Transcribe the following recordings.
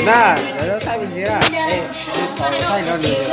Thaij me ntsis na. Thaij no nws.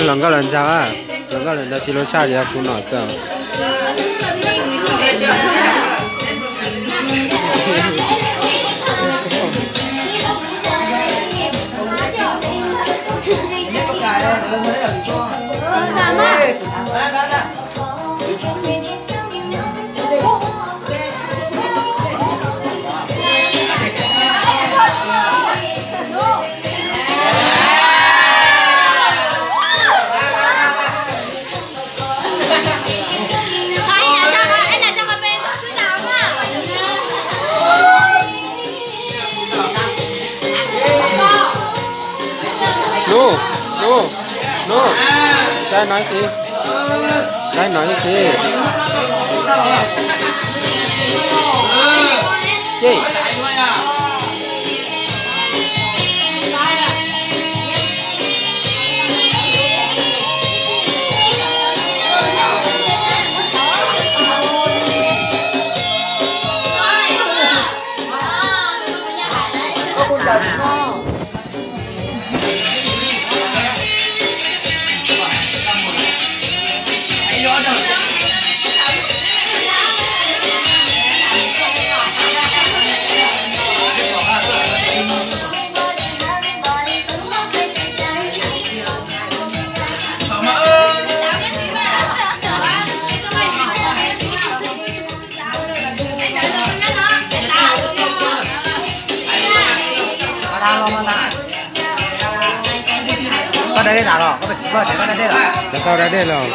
Hluas nkauj hluas nraug, hluas nkauj hluas nraug sib hlub tshaj yog kuv no xwb. Lub, lub, lub. Saib no ib tib. Saib no ib tib. Ces Koj da dej tas los? Koj da dej los?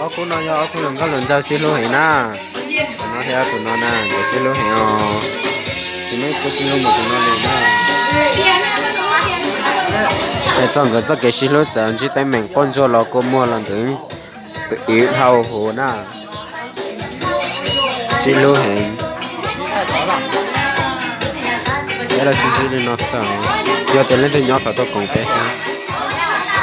Ob khub no yog ob khub hluas nkauj hluas nraug sib hlub heev na. Tus no thiab tus no na, nkawd sib hlub heev os. Tsis muaj ib khub sib hlub npaum tus no li na. Es txog nkawd txoj kev sib hlub txawm ntsib teeb meem quaj ntsuag los kua muag los ntawd, tus ib dhau hauv na. Sib hlub heev. Peb los sib ntsib li no xwb. Yog tias leej twg nyob thaum tuaj koom peb thiab.